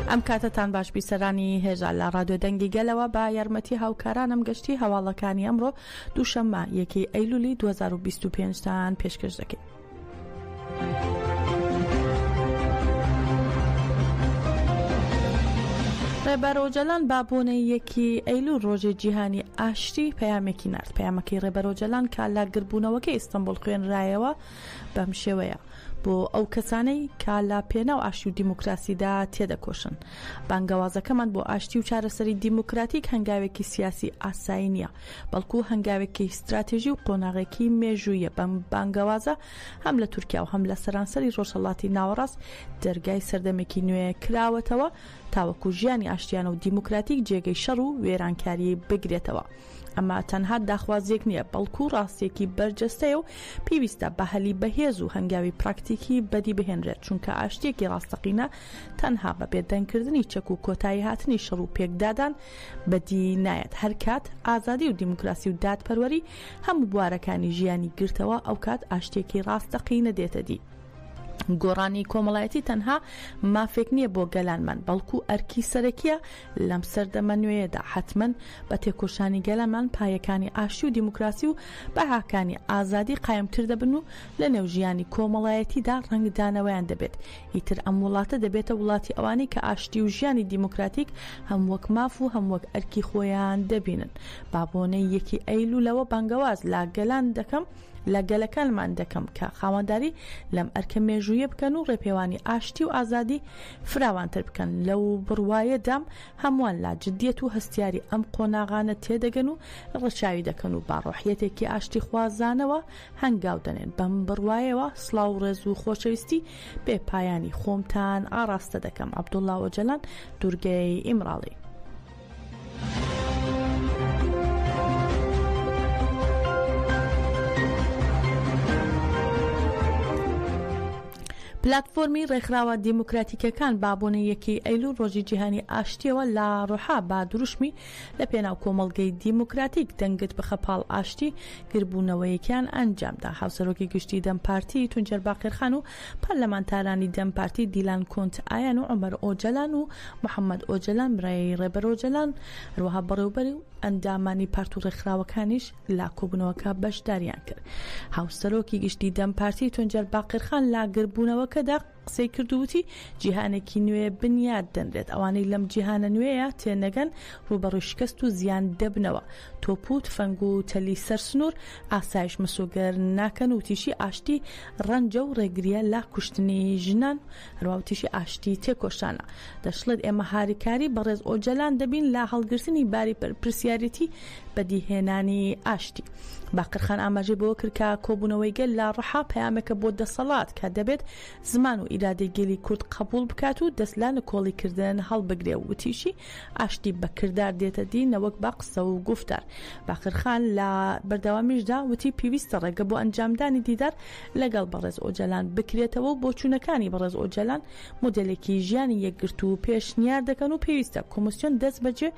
ئەم کاتەتان باش بیسەرانی هێژا لە ڕادیۆ دەنگی گەلەوە بە یارمەتی هاوکارانم گەشتی هەواڵەکانی ئەمڕۆ دووشەممە یەکی ئەیلولی 2025 تان پێشکەش دەکەین. ڕێبەر ئۆجەلان با بۆنەی یەکی ئەیلول ڕۆژی جیهانی ئاشتی پەیامێکی نارد پەیامەکەی ڕێبەر ئۆجەلان کە لە گربوونەوەکەی ئیستەنبوڵ خوێنرایەوە بەم شێوەیە بۆ ئەو کەسانەی کە لە پێناو ئاشتی و دیموکراسیدا تێدەکۆشن. بانگەوازەکەمان بۆ ئاشتی و چارەسەری دیموکراتیک هەنگاوێکی سیاسی ئاسایی نییە، بەڵکو هەنگاوێکی ستراتیژی و قۆناغێکی مێژوویە. بەم بانگەوازە هەم لە تورکیا و هەم لە سەرانسەری ڕۆژهەڵاتی ناوەڕاست دەرگای سەردەمێکی نوێ کراوەتەوە تاوەکو ژیانی ئاشتیانە و دیموکراتیک جێگەی شەڕ و وێرانکاریی بگرێتەوە. ئەمە تەنها داخوازییەک نییە، بەڵکو ڕاستییەکی بەرجەستەیە و پێویستە بە هەلی بەهێز و هەنگاوی پراکتیکی بەدی بهێنرێت، چونکە ئاشتییەکی ڕاستەقینە تەنها بە بێدەنگکردنی چەک و کۆتاییهاتنی شەڕ و پێکدادان بەدی نایەت. هەرکات ئازادی و دیموکراسی و دادپەروەری هەموو بوارەکانی ژیانی گرتەوە، ئەوکات ئاشتییەکی ڕاستەقینە دێتە دی. گۆڕانی کۆمەڵایەتی تەنها مافێک نییە بۆ گەلانمان، بەڵکو ئەرکی سەرەکییە لەم سەردەمە نوێیەدا. حەتمەن بە تێکۆشانی گەلانمان پایەکانی ئاشتی و دیموکراسی و بەهاکانی ئازادی قایمتر دەبن و لەنێو ژیانی کۆمەڵایەتیدا ڕەنگدانەوەیان دەبێت. ئیتر ئەم وڵاتە دەبێتە وڵاتی ئەوانەی کە ئاشتی و ژیانی دیموکراتیک هەم وەک ماف و هەم وەک ئەرکی خۆیان دەبینن. با بۆنەی یەکی ئەیلولەوە بانگەواز لە گەلان دەکەم، لە گەلەکانمان دەکەم کە خاوەنداری لەم ئەرکە مێژوویە بکەن و ڕێپێوانی ئاشتی و ئازادی فراوانتر بکەن. لەو بڕوایەدام هەمووان لە جدیەت و هەستیاری ئەم قۆناغانە تێدەگەن و ڕەچاوی دەکەن و بە ڕۆحیەتێکی ئاشتیخوازانەوە هەنگاو دەنێن. بەم بڕوایەوە سڵاو و ڕێز و خۆشەویستی بێ پایانی خۆمتان ئاڕاستە دەکەم. عەبدوڵا ئۆجەلان، دوورگەی ئیمراڵی. پلاتفۆرمی ڕێکخراوە دیموکراتیکەکان با بۆنەی یەکی ئەیلول ڕۆژی جیهانی ئاشتیەوە لە ڕوحا با دروشمی لە پێناو کۆمەڵگەی دیموکراتیک دەنگت بخە پاڵ ئاشتی گربوونەوەیەکیان ئەنجامدا. هاوسەرۆکی گشتی دەم پارتی تونجەر باقرخان و پەرلەمانتارانی دەم پارتی دیلان کونت ئایان و عومەر ئۆجەلان و محەمەد ئۆجەلان برای ڕێبەر ئۆجەلان هەروەها بەڕێوبەری و ئەندامانی پارت و ڕێکخراوەکانیش لە کۆبوونەوەکە بەشداریان کرد. هاوسەرۆکی گشتی دەم پارتی تونجەر باقرخان لە گربوونەوەکەدا قسەی کرد و وتی، جیهانێکی نوێ بنیات دەنرێت، ئەوانەی لەم جیهانە نوێیە تێنەگەن ڕووبەڕووی شکست و زیان دەبنەوە، تۆپ و تفەنگ و تەلی سەر سنوور ئاسایش مسۆگەر ناکەن، وتیشی، ئاشتی ڕەنجە و ڕێگرییە لە کوشتنی ژنان، هەروەها وتیشی، ئاشتی تێکۆشانە. دەشڵێت، ئێمە هاریکاری بەڕێز ئۆجەلان دەبین لە هەڵگرتنی باری بەرپرسیارێتی بەدیهێنانی ئاشتی. باقرخان ئاماژەی بەوە کرد کە کۆبوونەوەی گەل لە ڕحا پەیامێکە بۆ دەسەڵات کە دەبێت زمان و ئیرادەی گەلی کورد قبوڵ بکات و دەست لە نکۆڵیکردن هەڵبگرێ و وتیشی ئاشتی بە کردار دێتە دی نەوەک بە قسە و گوفتار. باقرخان لە بەردەوامیشدا وتی پێویستە ڕێگە بۆ ئەنجامدانی دیدار لەگەڵ بەڕێز ئۆجەلان بکرێتەوە و بۆچوونەکانی بەڕێز ئۆجەلان مۆدێلێکی ژیانی یەکگرتوو پێشنیار دەکەن و پێویستە کۆمسیۆن دەستبەجێ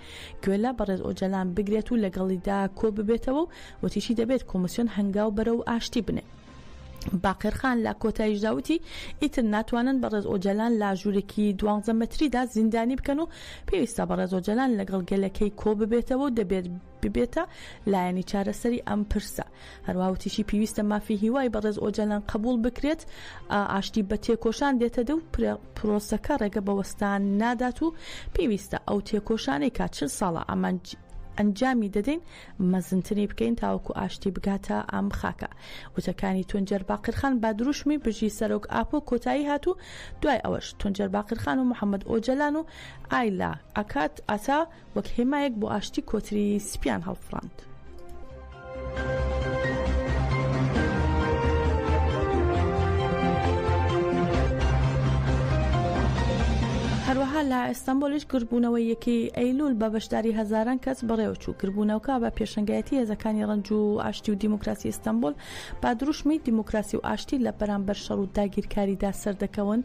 گوێ لە بەڕێز ئۆجەلان بگرێت و لەگەڵیدا کۆببێتەوە و وتیشی دەبێت کۆمسیۆن هەنگاو بەرەو ئاشتی بنێ. باقرخان لە کۆتاییشدا وتی، ئیتر ناتوانن بەڕێز ئۆجەلان لە ژوورێکی دوانزە مەتریدا زیندانی بکەن و پێویستە بەڕێز ئۆجەلان لەگەڵ گەلەکەی کۆببێتەوە و دەبێت ببێتە لایەنی چارەسەری ئەم پرسە. هەروەها وتیشی پێویستە مافی هیوای بەڕێز ئۆجەلان قبوڵ بکرێت، ئاشتی بە تێکۆشان دێتە دی و پرۆسەکە ڕێگە بە وەستان نادات و پێویستە ئەو تێکۆشانەی کە 40 ساڵە ئامانج ئەنجامی دەدەین مەزنتری بکەین تاوەکو ئاشتی بگاتە ئەم خاکە. وتەکانی تونجەر باقرخان بە دروشمی بژی سەرۆک ئاپۆ کۆتایی هات و دوای ئەوەش تونجەر باقرخان و محەمەد ئۆجەلان و ئایلا ئاکات ئاتا وەک هێمایەک بۆ ئاشتی کۆتری سپیان هەڵفڕاند. هەروەها لە ئیستانبۆلیش گردبوونەوەی یەکی ئەیلول بە بەشداری هەزاران کەس بەڕێوەچوو. گردبوونەوەکە بە پێشەنگایەتی هێزەکانی ڕەنج و ئاشتی و دیموکراسی ئیستانبۆل بە دروشمی دیموکراسی و ئاشتی لە بەرامبەر شەڕ و داگیرکاریدا سەردەکەون.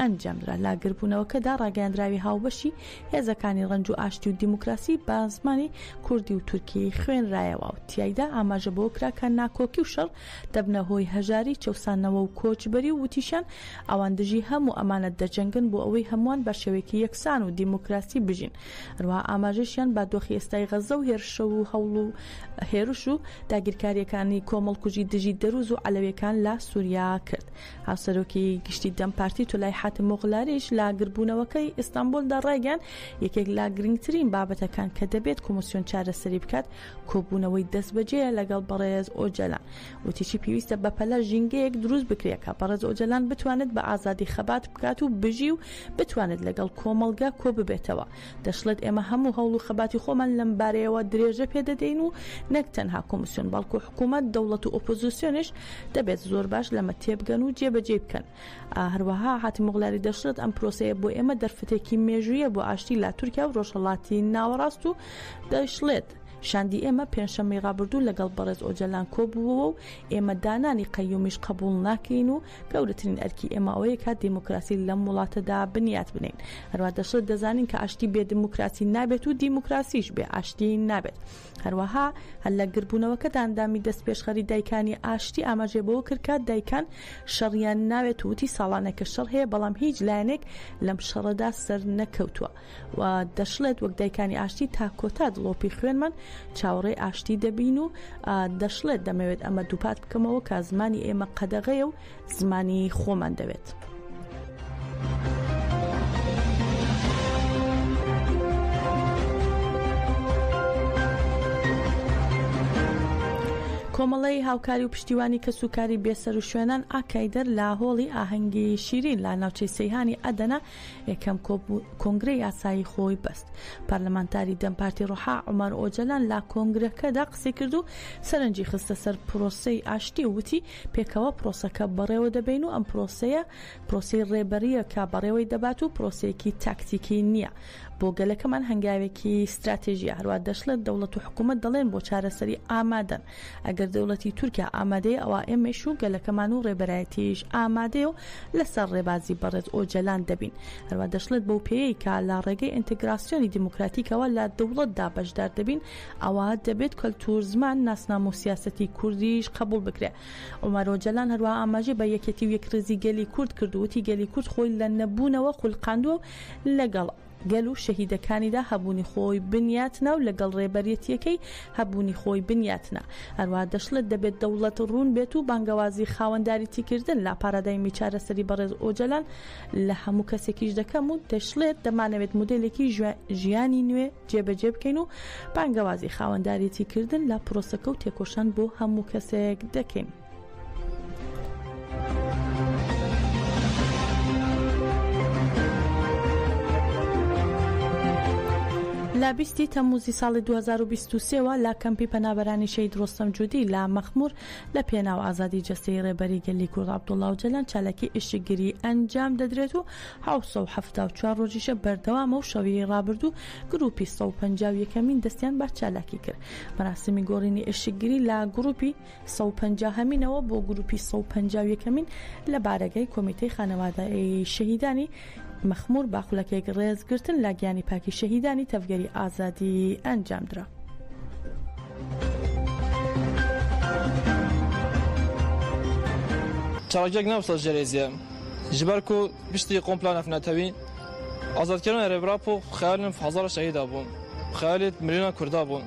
ئەنجامدرا. لە گردبوونەوەکەدا ڕاگەیاندراوی هاوبەشی هێزەکانی ڕەنج و ئاشتی و دیموکراسی بە زمانی کوردی و تورکی خوێنرایەوە و تیایدا ئاماژە بەوە کرا کە ناکۆکی و شەڕ دەبنە هۆی هەژاری، چەوساندنەوە و کۆچبەری و وتیشیان ئەوان دژی هەموو ئەمانە دەجەنگن بۆ ئەوەی هەمووان بە شێوەیەکی یەکسان و دیموکراسی بژین. هەروەها ئاماژەشیان بە دۆخی ئێستای غەززە و هێرش و هەوڵ و هێرش و داگیرکارییەکانی کۆمەڵکوژی دژی دەروز و عەلەویەکان لە سوریا کرد. هاوسەرۆکی گشتی دەم پارتی تولای حاتمئۆغلاریش لە گردبوونەوەکەی ئیستانبوڵدا ڕایگەیاند، یەکێک لە گرنگترین بابەتەکان کە دەبێت کۆمسیۆن چارەسەری بکات کۆبوونەوەی دەستبەجێیە لەگەڵ بەڕێز ئۆجەلان. وتیشی پێویستە بەپەلە ژینگەیەک دروست بکرێت کە بەڕێز ئۆجەلان بتوانێت بە ئازادی خەبات بکات و بژی و بتوانێت لەگەڵ کۆمەڵگە کۆببێتەوە. دەشڵێت ئێمە هەموو هەوڵ و خەباتی خۆمان لەم بارەیەوە درێژە پێدەدەین و نەک تەنها کۆمسیۆن بەڵکو حکومەت، دەوڵەت و ئۆپۆزسیۆنیش دەبێت زۆر باش لەمە تێبگەن و جێبەجێی بکەن. هەروەها حاتمئۆغلاری دەشڵێت ئەم پرۆسەیە بۆ ئێمە دەرفەتێکی مێژوویە بۆ ئاشتی لە تورکیا و ڕۆژهەڵاتی ناوەڕاست و دەشڵێت شاندی ئێمە پێنجشەممەی ڕابردوو لەگەڵ بەڕێز ئۆجەلان کۆبووەوە و ئێمە دانانی قەیومیش قبوڵ ناکەین و گەورەترین ئەرکی ئێمە ئەوەیە کە دیموکراسی لەم وڵاتەدا بنیات بنێین. هەروەها دەشڵێت دەزانین کە ئاشتی بێ دیموکراسی نابێت و دیموکراسیش بێ ئاشتی نابێت. هەروەها هەر لە گردبوونەوەکەدا ئەندامی دەستپێشخەری دایکانی ئاشتی ئاماژەی بەوە کرد کە دایکان شەڕیان ناوێت و وتی ساڵانێکە شەڕ هەیە بەڵام هیچ لایەنێک لەم شەڕەدا سەرنەکەوتووە و دەشڵێت وەک دایکانی ئاشتی تا کۆتا دڵۆپی خوێنمان چاوەڕێی ئاشتی دەبین و دەشڵێت دەمەوێت ئەمە دووپات بکەمەوە کە زمانی ئێمە قەدەغەیە و زمانی خۆمان دەوێت. کۆمەڵەی هاوکاری و پشتیوانی کەسوکاری بێسەروشوێنان ئاکایدەر لە هۆڵی ئاهەنگی شیرین لە ناوچەی سەیهانی ئەدەنە یەکەم کۆنگرەی یاسایی خۆی بەست. پەرلەمانتاری دەم پارتی ڕوحا عومەر ئۆجەلان لە کۆنگرەکەدا قسەی کرد و سەرنجی خستە سەر پرۆسەی ئاشتی و وتی، پێکەوە پرۆسەکە بەڕێوە دەبەین و ئەم پرۆسەیە پرۆسەی ڕێبەرییە کە بەڕێوەی دەبات و پرۆسەیەکی تاکتیکی نییە. بۆ گەلەکەمان هەنگاوێکی ستراتێژییە. هەروەها دەشڵێت، دەوڵەت و حکوومەت دەڵێن بۆ چارەسەری ئامادەن. ئەگەر دەوڵەتی تورکیا ئامادەیە ئەوا ئێمەیش و گەلەکەمان و ڕێبەرایەتیش ئامادەیە و لەسەر ڕێبازی بەڕێز ئۆجەلان دەبین. هەروا دەشڵێت بەو پێیەی کە لە ڕێگەی ئینتگراسیۆنی دیموکراتیکەوە لە دەوڵەتدا بەشدار دەبین ئەوا دەبێت کەلتور، زمان، ناسنامە و سیاسەتی کوردیش قەبوڵ بکرێ. عومەر ئۆجەلان هەروەها ئاماژەی بە یەکێتی و یەکڕیزی گەلی کورد کرد و وتی گەلی کورد خۆی لە نەبوونەوە خولقاندووە و لەگەڵ گەل و شەهیدەکانیدا هەبوونی خۆی بنیاتنا و لەگەڵ ڕێبەرێتییەکەی هەبوونی خۆی بنیاتنا. هەروەها دەشڵێت دەبێت دەوڵەت ڕوون بێت و بانگەوازی خاوەنداریتیکردن لە پارادایمی چارەسەری بەڕێز ئۆجەلان لە هەموو کەسێکیش دەکەم و دەشڵێت دەمانەوێت مۆدێلێکی ژیانی نوێ جێبەجێ بکەین و بانگەوازی خاوەنداریتیکردن لە پرۆسەکە و تێکۆشان بۆ هەموو کەسێک دەکەین. لە بیستی تەمموزی ساڵی 2023 وە لە کەمپی پەنابەرانی شەهید ڕۆستەم جودی لە مەخمور لە پێناو ئازادی جەستەیی ڕێبەری گەلی کورد عەبدوڵا ئۆجەلان چالاکی ئیشکگری ئەنجام دەدرێت و 774 ڕۆژیشە بەردەوامە و شەوی ڕابردوو گروپی 151 مین دەستیان بە چالاکی کرد. مەراسیمی گۆڕینی ئیشکگری لە گروپی 150 هەمینەوە بۆ گروپی 151 ەمین لە بارەگای کۆمیتەی خانەوادەی شەهیدانی مەخمور بە خولەکێک ڕێزگرتن لە گیانی پاکی شەهیدانی تەڤگەری ئازادی ئەنجامدرا. Çalakiyek ne wisa ji rêzê ye. Ji ber ku piştî kompla navnetewî azadkirina Rêber Apo xeyalên hezara şehîda bûn, xeyalê milyona Kurda bûn.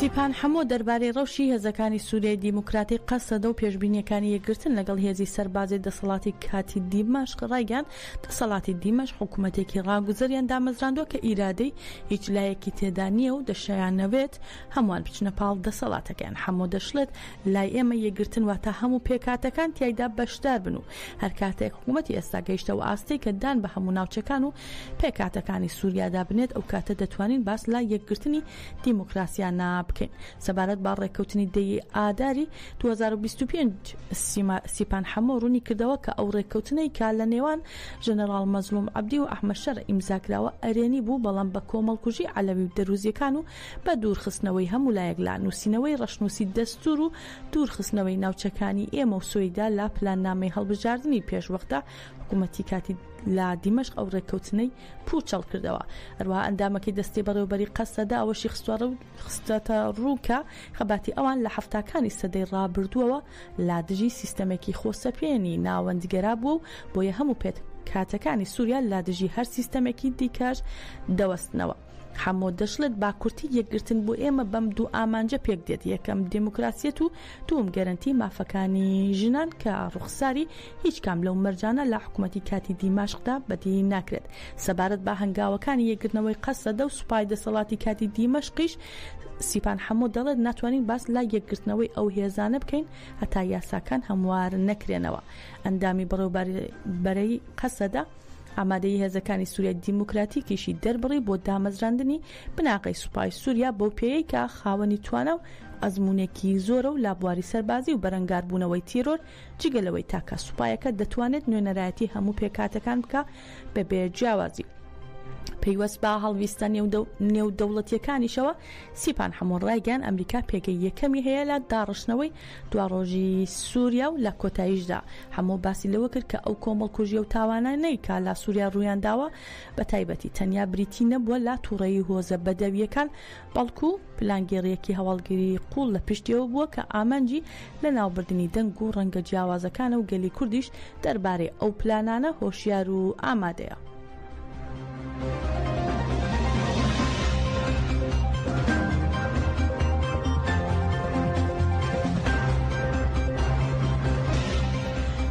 سیپان حەمۆ دەربارەی ڕەوشی هێزەکانی سوریای دیموکراتی قەسەدە و پێشبینییەکانی یەکگرتن لەگەڵ هێزی سەربازی دەسەڵاتی کاتی دیمەشق ڕایگەیاند، دەسەڵاتی دیمەشق حکومەتێکی ڕاگوزەریان دامەزراندووە کە ئیرادەی هیچ لایەکی تێدا نییە و دەشیانەوێت هەمووان بچنە پاڵ دەسەڵاتەکەیان. حەمۆ دەشڵێت، لای ئێمە یەکگرتن واتە هەموو پێکهاتەکان تیایدا بەشدار بن و هەر کاتێک حکومەتی ئێستا گەیشتە ئەو ئاستەی کە دان بە هەموو ناوچەکان و پێکهاتەکانی سووریادا بنێت ئەو کاتە دەتوانین باس لە یەکگرتنی دیموکراسیانە بکەین. بکەین. سەبارەت بە ڕێککەوتنی دە ی ئاداری 2025 سیپان حەمۆ ڕوونی کردەوە کە ئەو ڕێککەوتنەی کە لە نێوان ژەنەراڵ مەزڵوم عەبدی و ئەحمەد شەرع ئیمزا کراوە ئەرێنی بوو بەڵام بە کۆمەڵکوژی عەلەوی و دەروزیەکان و بە دوورخستنەوەی هەموو لایەک لە نووسینەوەی ڕەشنووسی دەستوور و دوورخستنەوەی ناوچەکانی ئێمە و سوەیدا لە پلاننامەی هەڵبژاردنی پێشوەختە حکوومەتی کاتی لە دیمەشق ئەو ڕێککەوتنەی پووچەڵ کردەوە. هەروەها ئەندامەکەی دەستەی بەڕێوەبەری قەسەدە ئەوەشی خستووەتەڕوو کە خەباتی ئەوان لە حەفتاکانی سەدەی ڕابردووەوە لە دژی سیستەمێکی خۆسەپێنی ناوەندگەرا بووە و بۆیە هەموو پێکهاتەکانی سووریا لە دژی هەر سیستەمێکی دیکەش دەوەستنەوە. حەمۆ دەشڵێت با کورتی یەکگرتن بۆ ئێمە بەم دوو ئامانجە پێکدێت، یەکەم دێموکراسیەت و دووەم گەرەنتی مافەکانی ژنان کە ڕوخساری هیچ کام لەو مەرجانە لە حکومەتی کاتی دیمەشقدا بەدی ناکرێت. سەبارەت بە هەنگاوەکانی یەکگرتنەوەی قەسەدە و سوپای دەسەڵاتی کاتی دیمەشقیش سیپان حەمۆ دەڵێت ناتوانین باس لە یەکگرتنەوەی ئەو هێزانە بکەین هەتا یاساکان هەموار نەکرێنەوە. ئەندامی بەڕێوەبەرەی قەسەدە، ئامادەیی هێزەکانی سوریای دیموکراتیکیشی دەربڕی بۆ دامەزراندنی بناغەی سوپای سوریا بەو پێیەی کە خاوەنی توانا و ئەزموونێکی زۆرە و لە بواری سەربازی و بەرەنگاربوونەوەی تیرۆر جگە لەوەی تاکە سوپایەکە دەتوانێت نوێنەرایەتی هەموو پێکهاتەکان بکا بەبێ جیاوازی. پەیوەست بە هەڵویستە نێودەوڵەتییەکانیشەوە، سیپان حەمۆ ڕایگەیاند، ئەمریکا پێگەی یەکەمی هەیە لە داڕشتنەوەی دواڕۆژی سووریا و لە کۆتاییشدا حەمۆ باسی لەوە کرد کە ئەو کۆمەڵکوژیی و تاوانانەی کە لە سووریا ڕوویانداوە بە تایبەتی تەنیا بریتی نەبووە لە تووڕەیی هۆزە بەدەوییەکان بەڵکو پلانگێڕییەکی هەواڵگریی قووڵ لە پشتیەوە بووە کە ئامانجی لەناوبردنی دەنگ و ڕەنگە جیاوازەکانە و گەلی کوردیش دەربارەی ئەو پلانانە هۆشیار و ئامادەیە.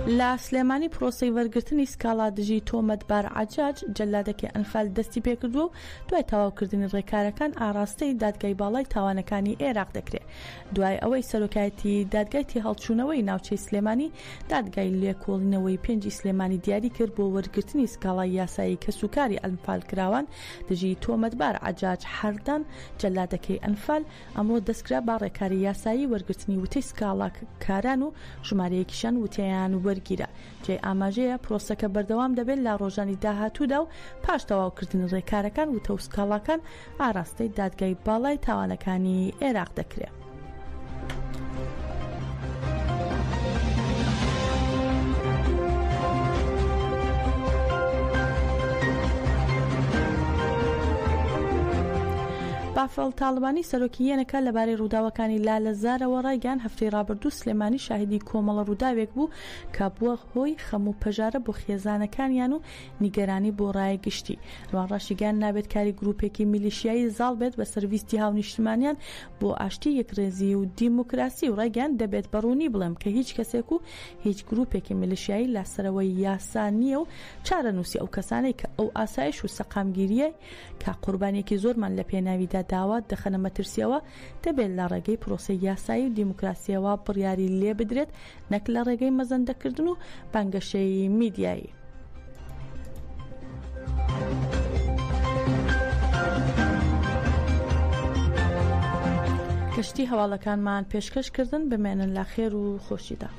لە سلێمانی پرۆسەی وەرگرتنی سکاڵا دژی تۆمەتبار عەجاج جەلادەکەی ئەنفال دەستی پێکردووە و دوای تەواوکردنی ڕێکارەکان ئاڕاستەی دادگای باڵای تاوانەکانی عێراق دەکرێت دوای ئەوەی سەرۆکایەتی دادگای تێهەڵچوونەوەی ناوچەی سلێمانی دادگای لێکۆڵینەوەی پێنجی سلێمانی دیاری کرد بۆ وەرگرتنی سکاڵای یاسایی کەسوکاری ئەنفالکراوان دژی تۆمەتبار عەجاج حەردان جەلادەکەی ئەنفال، ئەمڕۆ دەستکرا بە ڕێکاری یاسایی وەرگرتنی وتەی سکاڵاکاران و ژمارەیەکیشیان وتەیان وەرگیرا. جێی ئاماژەیە پرۆسەکە بەردەوام دەبێت لە ڕۆژانی داهاتوودا و پاش تەواوکردنی ڕێکارەکان وتە و سکاڵاکان ئاراستەی دادگای باڵای تاوانەکانی عێراق دەکرێت. بافڵ تاڵەبانی سەرۆکی یەنەکە لەبارەی ڕووداوەکانی لالەزارەوە ڕایگەیاند هەفتەی ڕابردوو سلێمانی شاهیدی کۆمەڵە ڕووداوێک بوو کە بووە هۆی خەم و پەژارە بۆ خێزانەکانیان و نیگەرانی بۆ ڕای گشتی. ئەوان ڕاشیگەیاند نابێت کاری گروپێکی میلیشیایی زاڵ بێت بەسەر ویستی هاونیشتمانیان بۆ ئاشتی، یەکڕێزی و دیموکراسی و ڕایگەیاند دەبێت بە ڕوونی بڵێم کە هیچ کەسێک و هیچ گروپێکی میلیشیایی لە سەرەوەی یاسا نییە و چارەنووسی ئەو کەسانەی کە ئەو ئاسایش و سەقامگیرییەی کە قوربانییەکی زۆرمان لە پێناویدا داوە دەخەنە مەترسییەوە دەبێت لە ڕێگەی پرۆسەی یاسایی و دیموکراسییەوە بڕیاری لێبدرێت نەک لە ڕێگەی مەزەندەکردن و بانگەشەی میدیایی. کەشتی هەواڵەکانمان پێشکەش کردن بمێنن لە خێر و خۆشیدا.